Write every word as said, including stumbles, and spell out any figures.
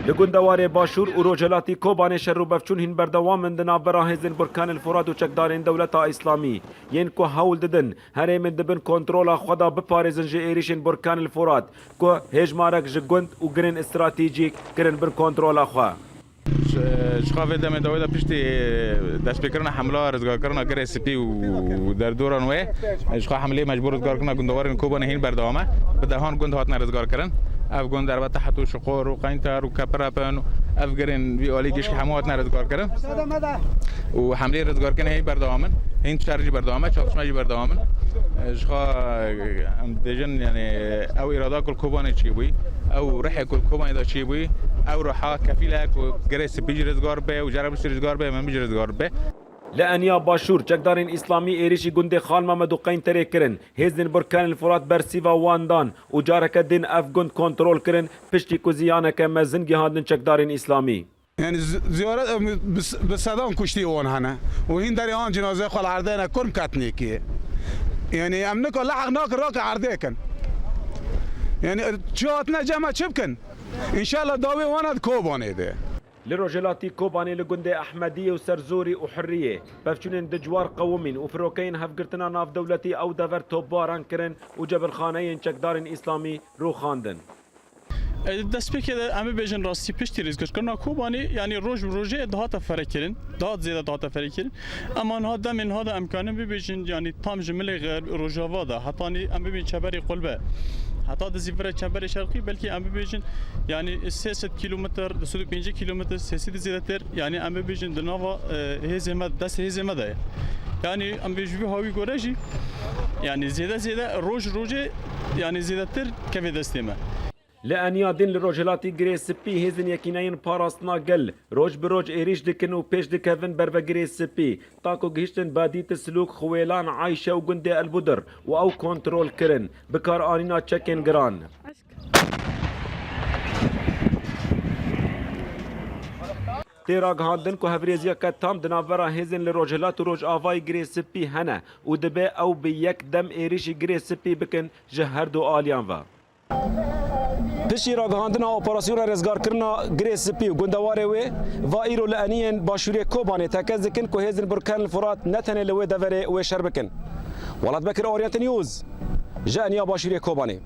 Li gundewarê Başûr û Rojhilatî Kobanê şer û pevçûn hîn berdewam in di navbera hêzên Burkan el Furat û çekdarên Dewleta Îslamî, yên ku hewl didin herêmên di bin kontrola xwe de biparêzin ji êrîşên Burkan el Furat, ku hêjmarek ji gund û girên stratejîk kirin bin kontrola xwe. Ji, ji xwe vê demê dawê de piştî destpêkirina hemla rizgarkirina Girê Spî û derdoran wê, ji xwe hemlê me ji bo rizgarkirina gundewarên Kobanê hîn berdewam e. Bi dehan gund hatine rizgarkirin. Ev gund elbette heto Şiqor û Qeynter û Kepirepin û ev girên vî alî gişkî hemû hatine rizgarkirin. Û hemlê rizgarkirinê hîn berdewam in. Hîn şer jî berdewam e, çatişme jî berdewam in. Ji xwe em dibêjin, yani ew îrada ku li Kobanê çêbûyî, ew rihê ku li Kobanê de çêbûyî, ew riha kefîl e ku Girê Spî jî rizgar be û Cerablusî rizgar be, Memî jî rizgar be. Li Eniya Başûr, çekdarên Îslamî êrîşî gundê Xal Memed û Qeynterê kirin. Hêzên Burkan el Furat bersîva wan dan û careke din ev gund kontrol kirin, piştî ku ziyaneke mezin gihandin çekdarên Îslamî. Yani zi-, ziyaret, e, bi, bi sedan kuştî wan hene. Û hîn derê an cinazeyê xwe li erdê ne kurm ketnêkî. Yani em nika lehaq nakin rake erdê kin. Yani çi hatine cema çi bikin? Înşallah dawê wan e di Kobanê de. Li rojhilatî Kobanê li gundê Ehmediyê û Serzorî û Hurriyê pevçûnên dijwar qewimîn û firokeyên hevgirtina navdewletî ew dever topbaran kirin û cebilxaneyên çekdarên Îslamî rûxandin. E, destpêkê de em bibêjin rastî piştî rêzgirkirina Kobanê, yanî roj bi rojê dihate ferekirin, daha zêde dihate ferekirin. Ema niha demê niha de em karin bibêjin, yanî tam ji milê xerb, rojava de, hetanî em bibên çeberê Qulbe, heta dizî vire çeberê şerqî, belkî em bibêjin, yanî sê sed kîlometr, du sed û pêncî kîlometr, sê sed zêdetir, yanî em bibêjin di nava, e, hêzê me, dest hêzê me de ye. Yanî em bê ji vî hawî gore jî, yanî zêde zêde, roj rojê, yanî zêdetir kevê destê me. Li Eniya din li rojhilatî Girê Spî hêzên Yekîneyên Parastina Gel roj bi roj êrîş dikin û pêş dikevin ber ve Girê Spî, ta ku gihiştin Badît Silûk, Xwêlan, Ayşe û gundê Elbudir û ew kontrol kirin, bi kar anîna çekên giran. Tê ragihandin ku hevrêziyeke tam di navbera hêzên li Rojhilat û Rojavayê Girê Spî hene û dibe ew bi yek dem êrîşî Girê Spî bikin ji her du aliyan ve. Piştî ragihandina operasyona rêzgarkirina Girê Spî û gundewarê wê, va îro li eniyên başûrê Kobanê tekez dikin ku hêzên Burkan el Furat ne tenê li wê deverê wê şer bikin. Welat Bekir, Oriente News, ji eniya başûrê Kobanê.